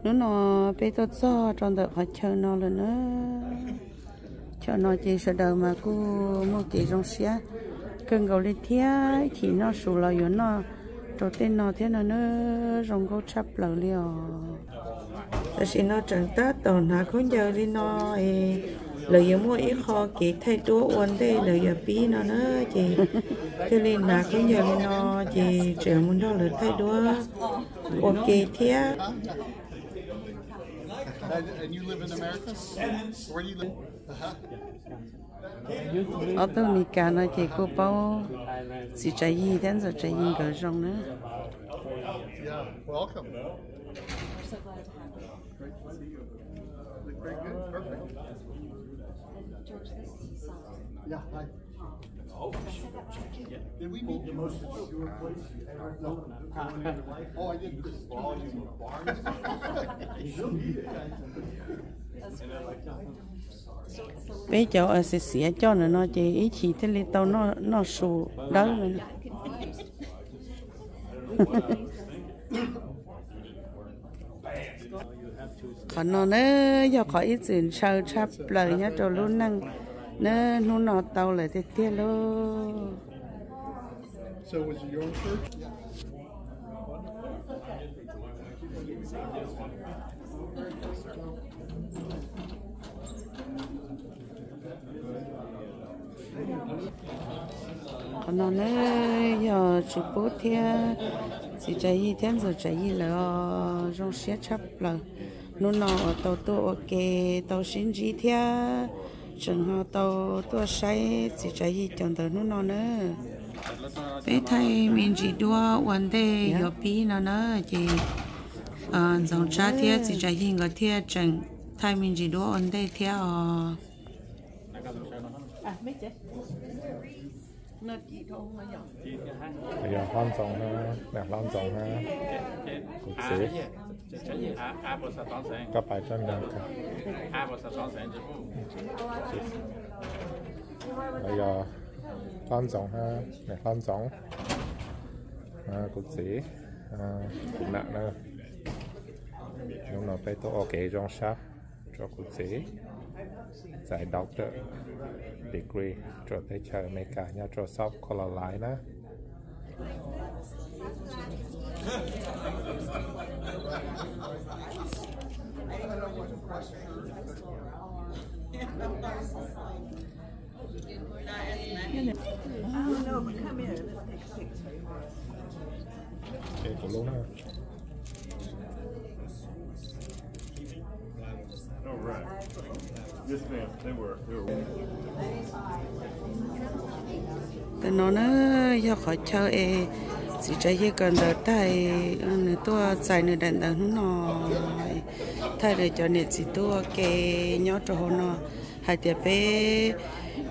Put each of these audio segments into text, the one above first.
Hnub no peb tuaj txog rau ntawm qhov chaw no lawm na. Chaw no ces sawv daws mas kuj muaj kev zoo siab kawg nkaus li thiab, ib chim noj su los yuav noj rau tej no thiab no na, zoo nkauj tshaj plaws li os. Tam sim no tseem tab tom hnav khaub ncaws li no, lawv yuav muaj ib qho kev thaij duab ua ntej lawv yuav pib no na, ces thiaj li hnav khaub ncaws li no, ces tseem mus nrog lawv thaij duab ua ke thiab. Ob tug Meskas no ces kuj paub txiv Tsav Yig thiab ntxawm Tsav Yig nkawd zoo na. Peb cov xiav xiav coj ntawm no ces ib chim thiaj li tau noj su dawb. Qhov no na yog qhov ib txwm ntshaw tshaj plaws nyob rau lub neej na, hnub no tau lawm tiag tiag lauj. Qhov no na yog Tswv Pub thiab txiv Tsav Yig thiab ntxawm Tsav Yig lawv os, zoo siab tshaj plaws. Hnub no uas tau tuaj ua ke, tau sib ntsib thiab tseem ho tau tuaj saib txiv Tsav Yig cov ntawv hnub no na. Peb thaij me ntsis duab ua ntej yuav pib no na, ces Ntxoov Tsab thiab txiv Tsav Yig nkawd thiaj tseem thaij me ntsis duab ua ntej thiab os. Yog Hlob Ntxoov, niam Hlob Ntxoov, kuv txiv. Koj pais tso nrog. Yog Hlob Ntxoov, niam Hlob Ntxoov, kuv txiv, kuv nam na. Hnub no peb tuaj ua kev zoo sab rau kuv txiv txais doctor degree rau teb chaws Amelikas nyob rau South Carolina na. Ntawm no na yog qhov chaw es txiv Tsav Yig kawm ntawv tag, nws tuaj txais nws daim ntawv hnub no, thaij nws cov niam txiv tub ua ke nyob rau hauv no, hais tias peb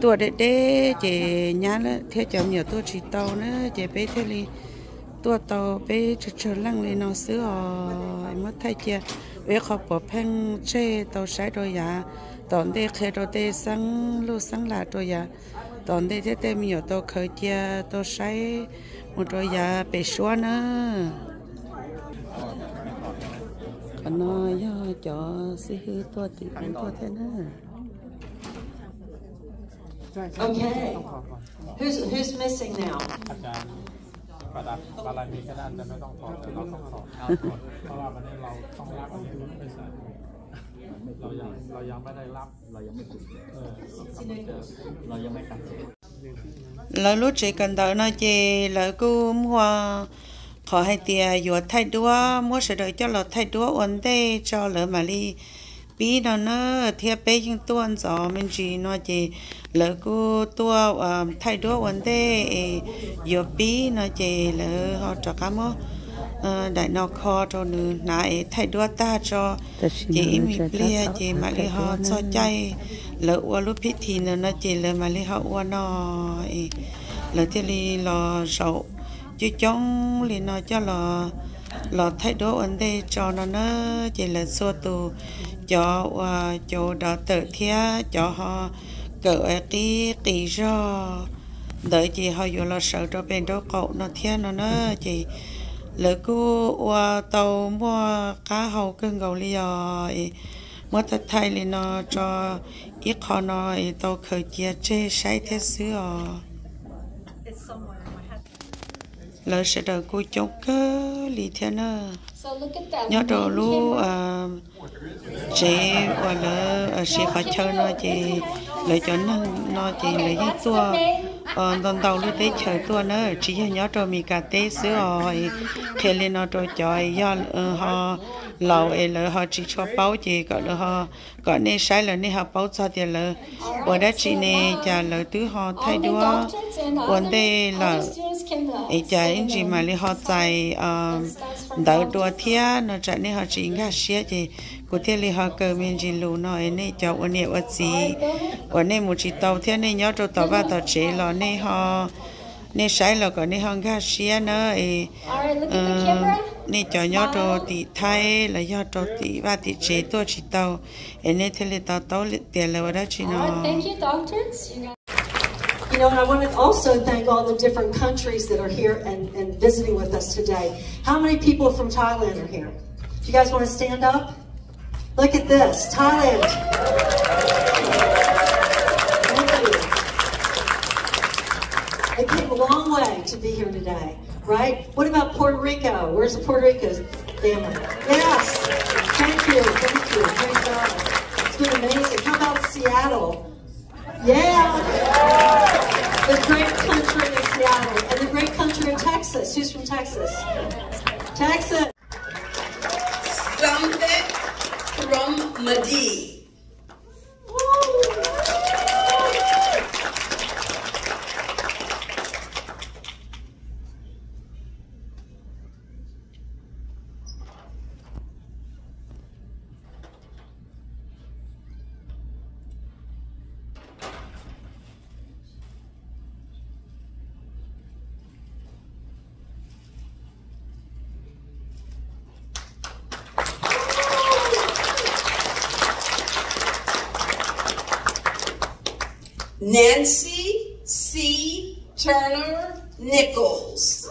tuaj deb deb ces nyab thiab cov me nyuam tuaj tsis tau na, ces peb thiaj li tuaj tau peb tsawg tsawg leej li no xwb os. Muab thaij cia ua ib qho pov pheej tseg tau saib rau yav tom ntej, qhia rau tej xeeb luj xeeb lam rau yav tom ntej thiab tej me nyuam tau khaws cia tau saib mus rau yav pem suab na. Qhov no yog cov xib hwb tuaj tim kuv tuaj thiab na. Okay. Who's, who's missing now? เรายังไม่ได้รับ เรายังไม่ติด เออ เรายังไม่ติด Lawv lub tsev kawm ntawv no ces lawv kuj muaj qhov hais tias yuav thaij duab, muab sawv daws coj los thaij duab ua ntej tso lawv mam li pib no na, thiab peb yeej tuaj ntxov me ntsis no ces lawv kuj tuaj thaij duab ua ntej es yuav pib no ces lawv ho rov qab muab daim no kho rau nws hnav es thaij duab tag tso, ces ib me pliag ces mam li ho txog caij lawv ua lub phij thi ntawd no ces lawv mam li ho ua no es lawv thiaj li los zaum coob coob li no coj los thaij duab ua ntej tso no na. Ces lawv txhua tus, cov uas cauv dov tawm thiab cov ho kawm qib qis zog ntawd ces ho yuav los sawv rau pem nraub qaum no thiab no na. Ces Lawv kuj ua tau muaj qab hau kawg nkaus li os. Muab thaij thaij li no tso ib qho no es tau khaws cia tseg saib thiab xwb os. Lawv sawv daws kuj coob kawg li thiab na. Nyob rau lub tsev uas lawv siv qhov chaw no ces lawv cov neeg no ces lawv yeej tuaj ntau ntau lub teb chaws tuaj na, tsis yog nyob rau Mes Kas teb xwb os. Qhia li no rau cov yog ho laus es lawv ho tsis tshua paub ces kom lawv ho, kom nej saib lawv nej ho paub txog tias lawv ua dab tsi ne, cas lawv twb ho thaij duab ua ntej lawm es cas ib ntsis mam li ho txais ntawv dua thiab no tsam nej ho tsis nkag siab ces kuv thiaj li ho kaw me ntsis lus no es nej cov ua niam ua txiv uas nej mus tsis tau thiab nej nyob rau tom vaj tom tsev los nej ho, nej saib los kom nej ho nkag siab na. Nej cov nyob rau tim Thaib los yog rau tim vaj tim tsev tuaj tsis tau es nej thiaj li to taub tias lawv ua dab tsi no. You know, and I want to also thank all the different countries that are here and, and visiting with us today. How many people from Thailand are here? Do you guys want to stand up? Look at this, Thailand. Thank you. They came a long way to be here today, right? What about Puerto Rico? Where's the Puerto Rico family? Yes. Thank you. Thank you. Praise God. It's been amazing. How about Seattle? Yeah. The great country of Seattle and the great country of Texas. Who's from Texas? Texas. Samvek Ramadi. Nancy C. Turner Nichols.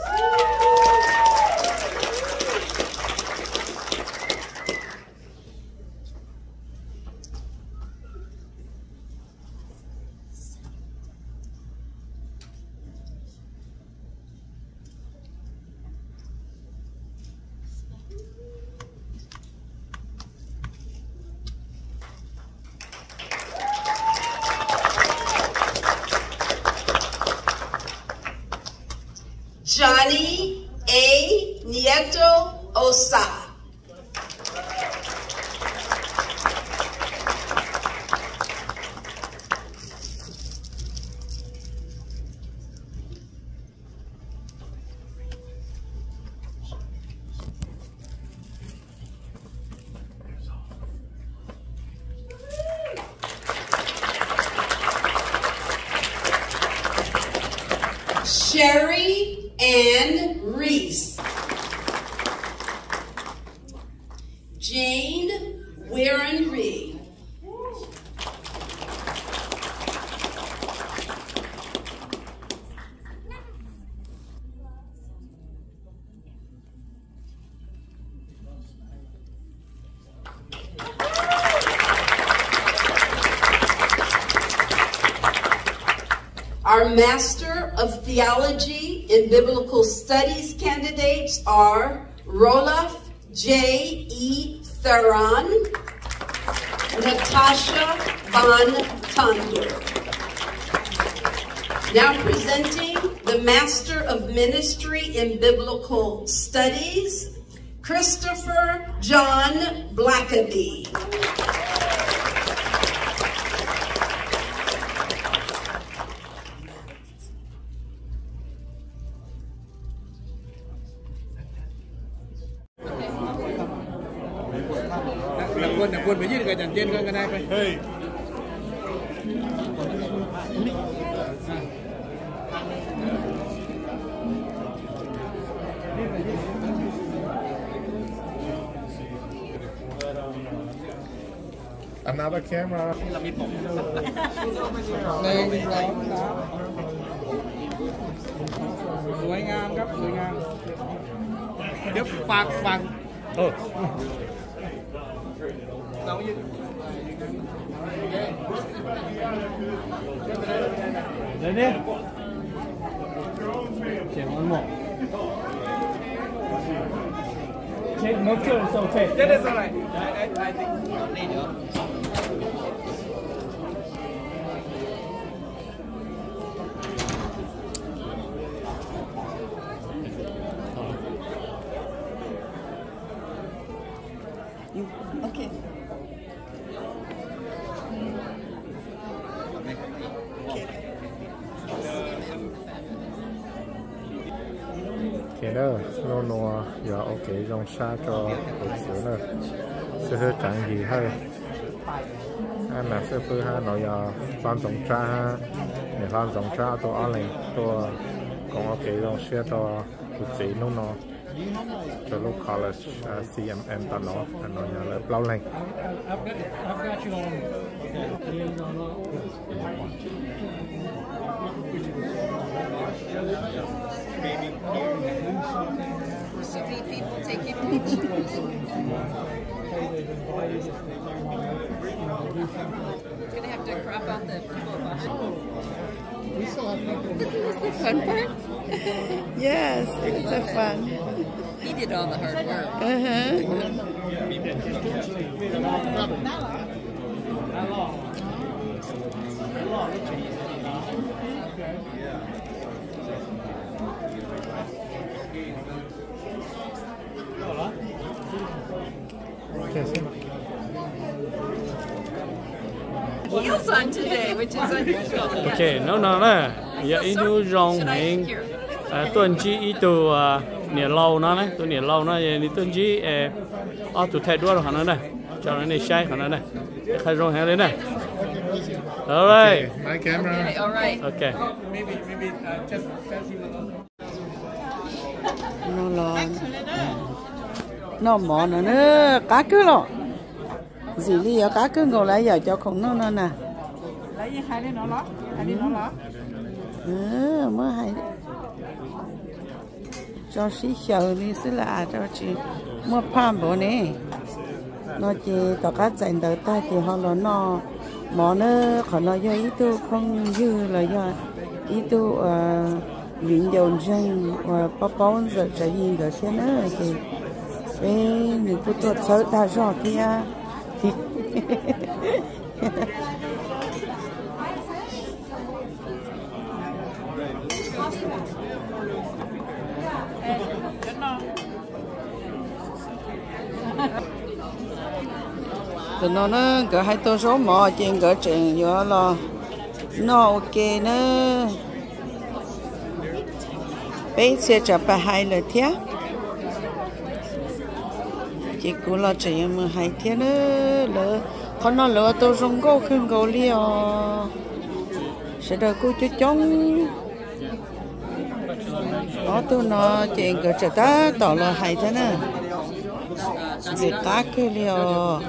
Johnny A. Nieto Osa. Sherry Ann Reese. Jane Weirin Reed. Our Master of Theology in Biblical Studies candidates are Roelof J. E. Theron, Natasha Van Tonder. Now presenting the Master of Ministry in Biblical Studies, Christopher John Blackaby. Another camera. หนึ่ง สอง สาม สวยงามครับ สวยงาม Pag, pag. Oh. Ready? Okay, one more. Okay, no, sure, it's okay. That is all right. I, I, I think. Okay. Ces na, hnub no yog ua kev zoo sab rau kuv txiv na, xib hwb Tsav Yis Hawj, nam xib hwb hab no yog Hlob Ntxoov Tsab, niam Hlob Ntxoov Tsab tuaj ob leeg tuaj koom ua kev zoo siab rau kuv txiv hnub no rau lub college, C M M tom no, no yog lawv plaub leeg. Too many people taking pictures. Gonna have to crop out the people behind. Isn't this the fun part? Yes, it's a fun. He did all the hard work. Uh-huh. Ok, hnub no na yog ib hnub zoo heev, tuaj ntsib ib tug niam laus no na, tus niam laus no nws tuaj ntsib ob tug thaij duab rau qhov no na, tso rau nej saib qhov no na, qhov zoo heev li na. All right. Ok. No los noj mov no na, qab kawg los. Ntxim li yuav qab kawg nkaus lawm yom cov khoom noj no na. Muab hais tso sib xyaw li xwb las, tsis muaj phaj npaum ne. No ces tom qab txais ntawv tag ces ho los noj mov na. Qhov no yog ib tug phooj ywg los yog ib tug viv ncaus ntseeg uas paub paub ntxawm Tsav Yis nkawd thiab na, ces peb nws kuj tuaj txhawb dag zog thiab. Tam no na nkawd hais tau zaub mov ces nkawd tseem yuav los noj ua ke na. Peb txhia tsam pab hais lawm thiab, ces kuv los tseem yuav mus hais thiab na. Lawv qhov no lawv ua tau zoo nkauj kawg nkaus li os. Sawv daws kuj coob coob. Ob tug no ces nkawd tseem tab tom los hais thiab na. Ntxim qab kawg li os.